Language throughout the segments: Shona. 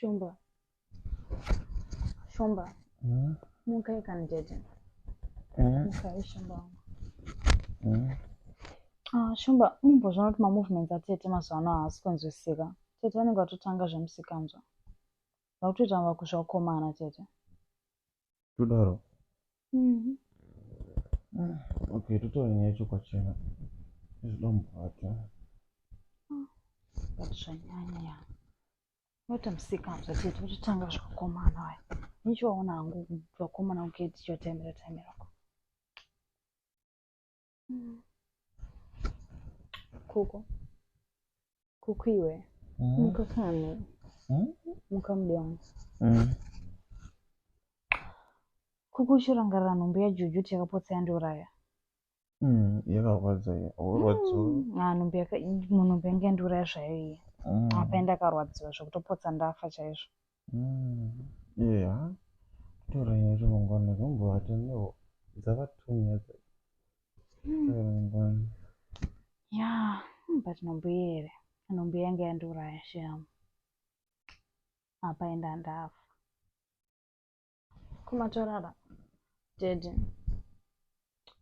Shumba. Shumba. Mukai kani tete. Mukai Shumba wangu. Ah, Shumba, mumbozviona kuti mamovements atete mazuva ano haasi kunzwisisika. Tete vanenge vatotanga zvemusikanzwa. Vakutoita vakuzvakomana tete. Todaro. Okay, totaura nyaya yacho kwachena. Izvoda mubata. But zvanyanya ya. Voita musikanzwa tete vototanga zvakomana vaya. Nichivaona hangu vakomana kugate chotaimira taimira ko. Kuku. Kuku iwe. Muka kani. Muka mudiwa wangu. Kuku uchirangarira nhumbu yaJuju kuti yakapotsa yandiuraya. Yakarwadza iya. Warwadziwa. Ah, nhumbu yaka nhumbu yange yandiuraya zvayo iyi. Apa ndakarwadziwa zvekutopotsa ndafa chaizvo. Yeah. Totaura nyaya yacho mangwana zvambovata newo dzava tunya dza. Totaura mangwana. Yeah, but nhumbu iyi here. Nhumbu yange yandiuraya shame. Apa enda ndafa. Kumatorara. Tete.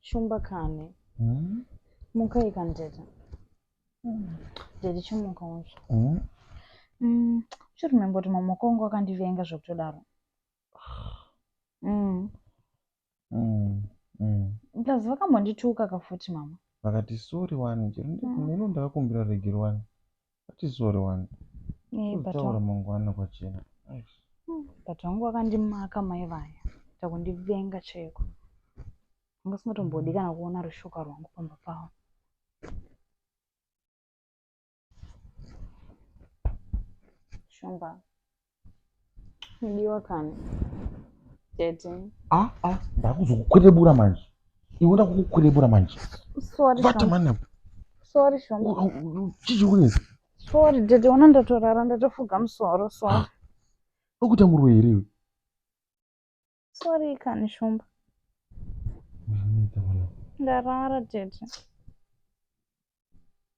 Shumba kani. Mukai kani tete. Tete chimuka unzwa. Chiremember kuti mama wangu akandivenga zvekutodaro. Plus vakambondituka kafuti mama. Vakati sorry wani chero neno ndakakumbira regero wani. Vati sorry wani. Eh, but Totaura mangwana kwachena. Aish. But vangu vakandimaka mai vaya. Takundivenga chaiko. Vanga vasingatombodi kana kuona rushoka rwangu pamba pavo. Shumba. Mudiwa kani. Tete. Ah ah, ndakuzokukwedebura manje. Iwe ndakukukwedebura manje. Sorry Vata Shumba. mani apa. Sorry Shumba. Chii kunetsa? Sorry tete, ona ndatorara ndatofuga musoro. Sorry. Ukuita muroyi here iwe? Sorry kani Shumba. Zvinoita mwana. Ndarara tete.